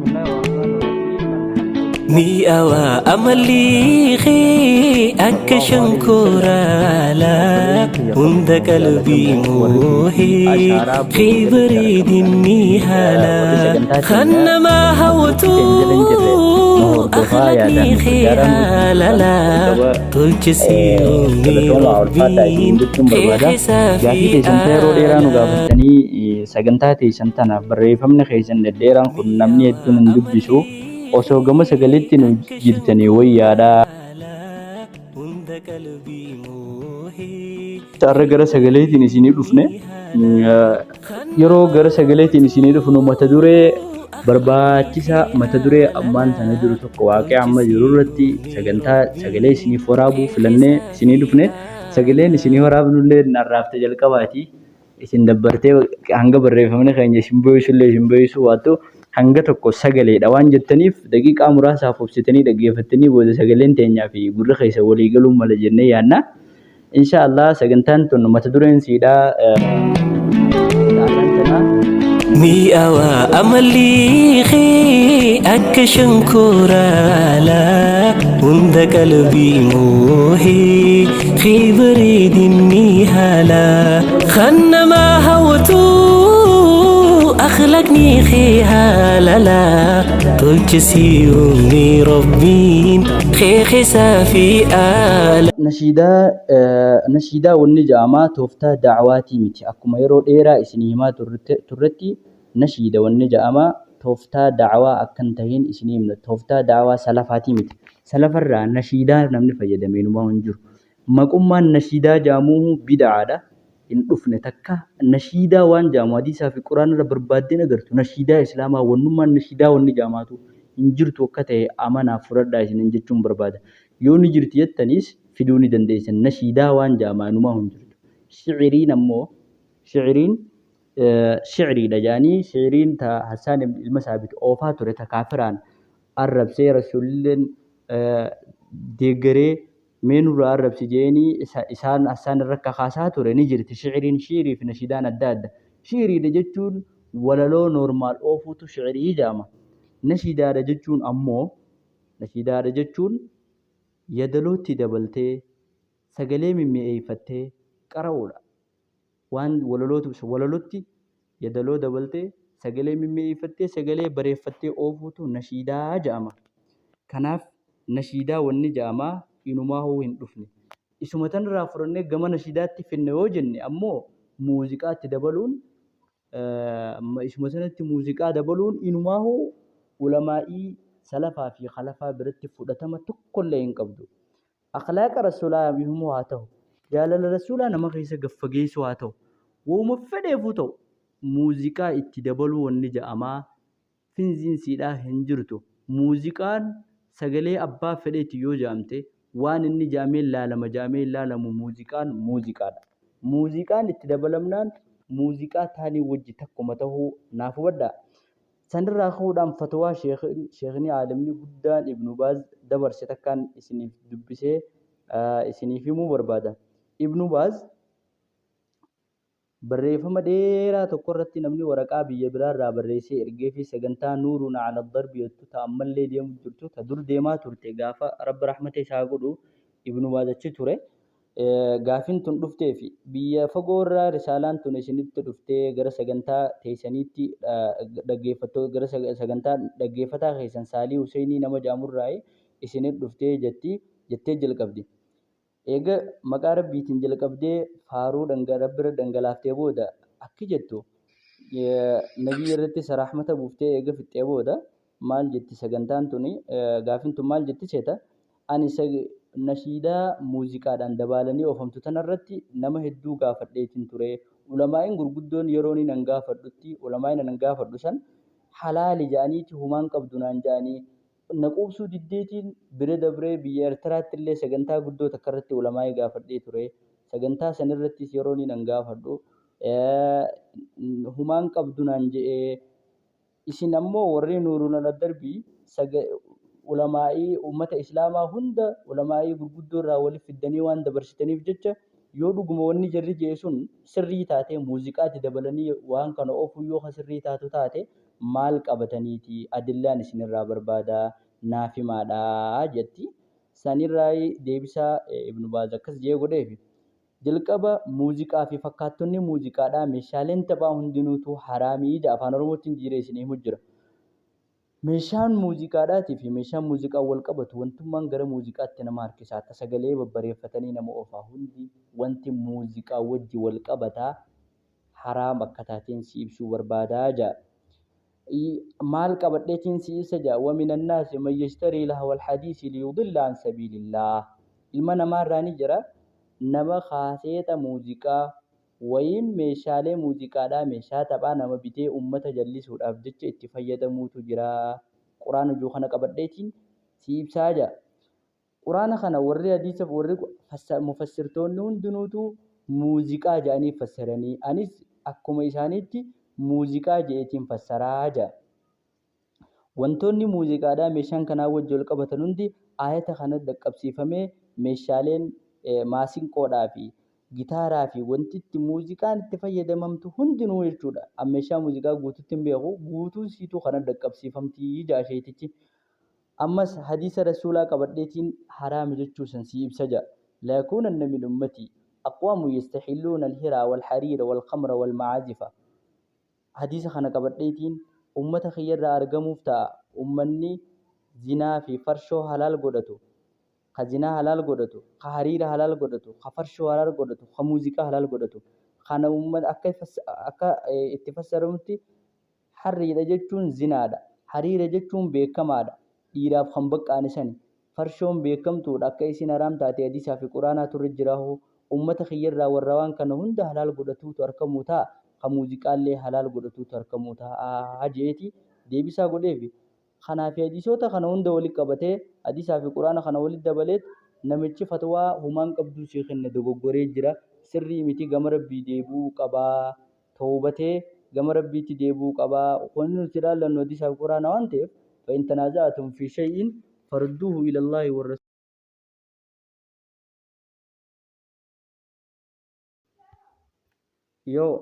Bismillahirrahmanirrahim. Alhamdulillah. Mi'aawaa amalli kee akka Sallallahu alaihi wasallam. shankooraa Obboleeyyan kiyya hunda kabajamoof qalbii jaalatamoo warri tiivii moohee Ashaaraa kee Boru jalatti argamtan bareedinni haala warri sagantaa kan teenya namaa feesbuukii hawwatu teenya jala hin jirre nu hordofaa akhlaqni yaadaan nu kee gargaaraa nu wajjin turtan haalala jalqaba tolchisiin galatoomaa ulfaadhaa rabbiin isiniin jechuun kee barbaada. keessaa Gaafii fi teessan ta yeroo dheeraa nu ala. gaafattanii sagantaa teessan tana barreeffamni keessan dhedheeraan kun namni hedduun hin dubbisu osoo gama sagaleetti nu jirtanii wayyaadha. Har'a gara sagaleetiin isinii dhufne yeroo gara sagaleetiin isinii dhufnu mata duree barbaachisaa mata duree ammaan tana jiru tokko waaqee amma jiru irratti sagantaa sagalee isiniif waraabuu filannee isinii dhufne sagaleen isinii waraabnullee narraafte jalqabaati. Isin dabbartee hanga barreeffamni keenya isin boyisullee isin boyisuu waattu hanga tokko sagaleedha waan jettaniif daqiiqaa muraasaaf obsitanii dhaggeeffattanii booda sagaleen teenyaa fi gurri keessa walii galuu mala jennee yaadna. Insha Allah sagantaan tun mata dureen siidhaa ta'arraan tanaa Mi'aawaa amalli kee akka shankooraa hunda qalbii moohee kee bareedinni haala kan namaa hawwatu akhlaqni kee haalala tolchisiin rabbiin kee keessaa fi ala. Nashiidaa nashiidaa wanni ja'amaa tooftaa da'waatii miti. Akkuma yeroo dheeraa isinii himaa turretti nashiida wanni ja'amaa tooftaa da'waa akka hin tahin isinii himna. Tooftaa da'waa salafaatii miti. Salafarraa nashiidaa namni fayyadame inumaa hin jiru. Maqummaan nashiidaa ja'amuuhu bid'aadha. Hin dhufne takka nashiidaa waan ja'amu hadiisaa fi quraana irra barbaaddeen agartu. Nashiidaa islaamaa wannummaan nashiidaa wanni ja'amaatu hin jirtu akka ta'e amanaa fudhadhaa isiniin jechuun barbaada. Yoo ni jirti jettaniis fiduu ni dandeessan. Nashiidaa waan ja'amaa inumaa hin jirtu. Shiciriin ammoo shiciriin shicriidha jedhanii shiciriin ta Hassaan ilma Saabit oofaa ture ta kaafiraan arrabsee rasuulilleen deeggaree mee nurraa arrabsi jedheenii isaan Hassaan irra kakaasaa ture ni jirti. Shiciriin shi'irii fi nashiidaan adda adda. Shi'iriidha jechuun walaloo normaal oofuutu shi'irii jedhama. Nashiidaadha jechuun ammoo nashiidaadha jechuun yadalootti dabaltee sagalee mimmi'eeffattee qara'uudha. Waan walalootu walalootti yadaloo dabaltee sagalee mimmi'eeffattee sagalee bareeffattee oofuutu nashiidaa jedhama. Kanaaf nashiidaa wanni jedhamaa inumaahuu hin dhufne. Isuma tanarraa fudhannee gama nashiidaatti finne yoo jenne ammoo muuziqaatti dabaluun isuma sanatti muuziqaa dabaluun inumaahuu ulamaa'ii salafaa fi khalafaa biratti fudhatama tokkollee hin qabdu. Akhlaaqa rasuulaa himuu haa ta'u, jaalala rasuulaa nama keessa gad fageessuu haa ta'u, wauma fedheefuu ta'u muuziqaa itti dabaluu wanni ja'amaa finziinsiidhaa hin jirtu. Muuziqaan sagalee abbaa fedheeti yoo ja'amte waan inni ja'amee laalama ja'amee hin laalamu muuziqaan muuziqaadha. Muuziqaan itti dabalamnaan muuziqaa taanii wajji takkuma tahuu naaf hubadhaa. Sanirraa ka'uudhaan fatwaa sheekhni aalimni guddaan Ibnu Baaz dabarse takkaan isiniif dubbisee isiniif himuu barbaada. Ibnu Baaz barreeffama dheeraa tokko irratti namni waraqaa biyya biraarraa barreessee ergee fi sagantaa Nuurun ala darbi jettu ta ammallee deemu jirtu ta dur deemaa turte gaafa Rabbi rahmata isaa godhu Ibnu Baaz achi ture. Gaafin tun dhuftee fi biyya fagoo irraa risaalaan tun isinitti dhuftee gara sagantaa teessaniitti dhaggeeffattoota gara sagantaa dhaggeeffataa keessan Saalii Huseenii nama jedhamurraa isinit dhuftee jetti jettee jalqabdi. Eega maqaa Rabbiitiin jalqabdee faaruu Rabbi irra dhangalaaftee booda akki jettu nabii irrattis rahmata buuftee eega fixxee booda maal jetti sagantaan tuni gaafin tun maal jetti seeta ani nashiidaa muuziqaadhaan dabaalanii oofamtu tanarratti nama hedduu gaafadheetiin ture. Ulamaa'iin gurguddoon yeroo inni nan gaafadhutti ulamaa'iin nan gaafadhu san halaali jedhaniiti humaan qabdu naan jedhanii na quubsuu diddeetiin bira dabree biyya Eertiraatti illee sagantaa guddoo takka irratti ulamaa'ii gaafadhee ture. Sagantaa sanirrattis yeroo inni nan gaafadhu humaan qabdu naan jedhee isin ammoo warri Nuurun ala darbii ulamaa'ii ummata islaamaa hunda ulamaa'ii gurguddoo irraa walitti fiddanii waan dabarsitaniif jecha yoo dhuguma wanni jarri jedhe sun sirrii taate muuziqaatti dabalanii waan kana oofuu yoo ka sirrii taatu taate Maal qabataniiti adillaan isinirraa barbaada naaf himaadha jetti. Sanirraa deebisaa Ibnu Baaz akkas jee godheefi. Jalqaba muuziqaa fi fakkaattonni muuziqaadhaa meeshaaleen taphaa hundinuutu haraamii jedha afaan Oromootiin jijjiiree isinii himu jira. Meeshaan muuziqaadhaatii fi meeshaan muuziqaan wal qabatu wantummaan gara muuziqaatti nama harkisa. Akka sagalee babbareeffatanii nama oofaa hundi wanti muuziqaa wajji wal qabataa haraam akka taateen si ibsuu barbaadaa jedha. Maal qabadheetiin si ibsa jedha. ومن الناس من يشتري لهو الحديث ليضل عن سبيل الله. Ilma namaarraa ni jira nama kaaseeta muuziqaa wayiin meeshaalee muuziqaadhaa meeshaa taphaa nama bitee ummata jallisuudhaaf jecha itti fayyadamuutu jira. Quraana ijoo kana qabadheetiin si ibsaa jedha. Quraana kana warri hadiisa warri mufassirtoonni hundinuutu muuziqaa jedhanii fassaranii anis akkuma isaaniitti muuziqaa jedheetiin fassaraa jedha. Wantoonni muuziqaadhaa meeshaan kanaa wajji wal qabatan hundi aayata kana dhaqqabsiifamee meeshaaleen maasinqoodhaa fi gitaaraa fi wanti itti muuziqaan itti fayyadamamtu hundinuu jechuudha. An meeshaa muuziqaa guututti hin beeku guutuu siituu kana dhaqqabsiifamtii jedha sheetichi. Ammas hadiisa rasuulaa qabadheetiin haraami jechuu san si ibsa jedha. لا يكونن من أمتي أقوام يستحلون الهرى والحرير والخمر والمعازف. Hadiisa kana qabadheetiin ummata kiyyarraa argamuuf ta'a. Ummanni zinaa fi farshoo halaal godhatu, ka zinaa halaal godhatu, ka hariira halaal godhatu, ka farshoo halaal godhatu, ka muuziqaa halaal godhatu. Kana ummata akka akka itti fassaramutti harriidha jechuun zinaadha. Hariira jechuun beekamaadha. Dhiiraaf kan baqqaane sani. Farshoon beekamtuudha akka isin haraam taate hadiisaa fi quraanaa turre jiraahu. Ummata kiyyarraa warra waan kana hunda halaal godhatuutu argamuu ta'a. Ka muuziqaallee halaal godhatuutu argamuu ta'a jeeti deebisaa godheefi. Kanaaf hadiisota kana hunda walitti qabatee hadiisaa fi quraana kana walitti dabaleet namichi fatwaa humaan qabduu sii kenne dogoggoree jira. Sirrii miti gama rabbii deebi'uu qabaa. Toobatee gama rabbiitti deebi'uu qabaa. Wanni nuti ilaallannu hadiisaa fi quraana waan ta'eef فإن تنازعتم في شيء فردوه إلى الله والرسول. Yoo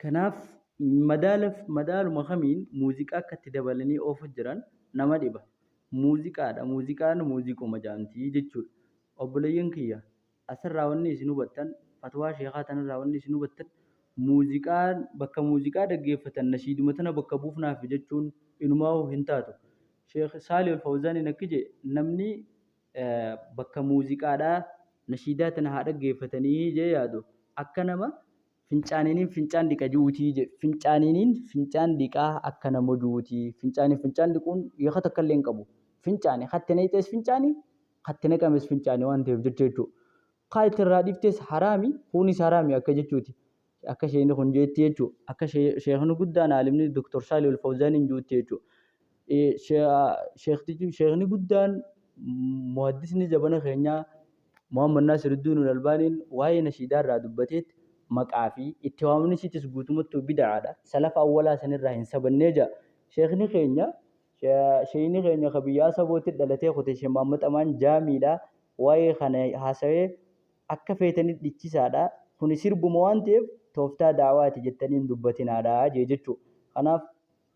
kanaaf madaalaf madaaluma kamiin muuziqaa akka itti dabalanii oofu jiran nama dhiba. Muuziqaadha. Muuziqaan muuziquma jaamtii jechuudha. Obboleeyyan kiyya asirraa wanni isin hubattan fatwaa sheekaa tanarraa wanni isin hubattan muuziqaan bakka muuziqaa dhaggeeffatan nashiiduma tana bakka buufnaaf jechuun inumaa hin taatu. Sheekh Saalih Al-Fawzaaniin akki jedhe namni bakka muuziqaadhaa nashiidaa tana haa dhaggeeffatanii jee yaadu akka nama fincaaniiniin fincaan dhiqa ji'uutii jedhe. Fincaaniiniin fincaan dhiqaa akka nama ji'uutii. Fincaaniin fincaan dhiquun hiika takka illee hin qabu. Fincaani hatti naqxees fincaani hatti naqames fincaani waan ta'eef jecha jechuudha. Kaa itti irraa dhiiftes haraami kunis haraami akka jechuuti. Akka sheekni kun jeetti jechuudha. Akka sheekni guddaan aalimni Dr. Saalih Al-Fawzaaniin ji'utti jechuudha. Sheekni guddaan muhaddisni zabana keenyaa Muhammad Naasiruddin Albaaniin waa'ee nashiidaa irraa dubbateet maqaa fi itti waamni isiitis guutummattuu bid'aadha. Salafa awwalaa sanirraa hin sabannee jedha. Sheekni keenya sheekni keenya ka biyya Asabootti dhalatee kute Sheekh Muhammad Amaan Jaamiidha. Waa'ee kana haasawee akka feetanitti dhichisaadha. Kuni sirbuma waan ta'eef tooftaa da'awaati jettanii hin dubbatinaadha jee jechuudha. Kanaaf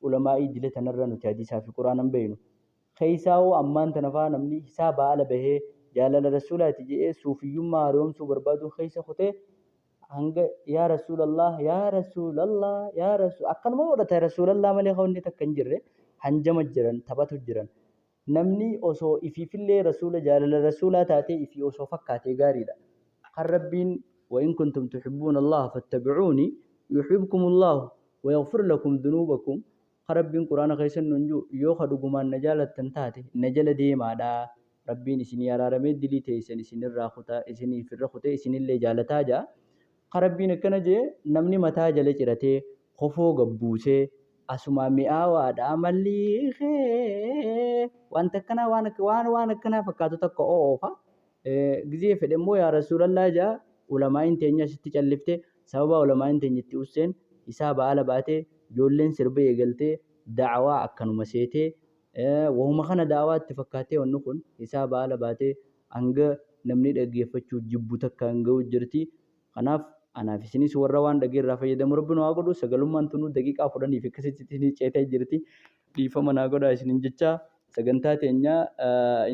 ulamaa'ii dila tanarra nuti hadiisaa fi quraana hin beeknu. Keessaawoo ammaan tana fa'aa namni hisaabaa ala bahee jaalala rasuulaati jedhee suufiyyummaa haaromsuu barbaadu keessa kutee hanga yaa rasuulallah yaa rasuulallah yaa rasuul akkanuma godhata rasuulallah malee wanni takka hin jirre hanjama jiran taphatu jiran. Namni osoo ifiifillee rasuula jaalala rasuulaa taatee ifii osoo fakkaatee gaariidha. Kan rabbiin وإن كنتم تحبون الله فاتبعوني يحببكم الله ويغفر لكم ذنوبكم. Kan rabbiin quraana keessa nun jiru yoo ka dhugumaan na jaalattan taate na jala deemaadha. Rabbiin isinii araaramee dilii teessan isinirraa kutaa isiniif irra kutee isinillee jaalataa jaa. Kan rabbiin akkana jee namni mataa jala ciratee kofoo gabbuusee asuma mi'aawaadha malli kee wanta akkanaa waan waan waan akkanaa fakkaatu takka oofa. Gizee fedhe immoo yaa rasuulallaa jaa ulamaa'iin teenya asitti callifte sababa ulamaa'iin teenya itti usseen hisaaba ala baatee ijoolleen sirba eegaltee da'awaa akkanuma seetee wahuma kana da'awaa itti fakkaatee wanni kun hisaaba ala baatee hanga namni dhaggeeffachuu jibbu takkaan ga'u jirti. Kanaaf anaaf isinis warra waan dhagee irraa fayyadamu Rabbi nu haa godhu. Sagalummaan tunuu daqiiqaa 10f akkasitti isinii ceetee jirti. Dhiifama naa godhaa isiniin jecha. Sagantaa teenya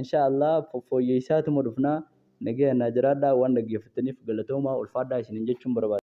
insha Allah fooyyeysaatuma dhufnaa. Nagaya naa jiraadhaa. Waan dhaggeeffattaniif galatoomaa, ulfaadhaa isiniin jechuun barbaada.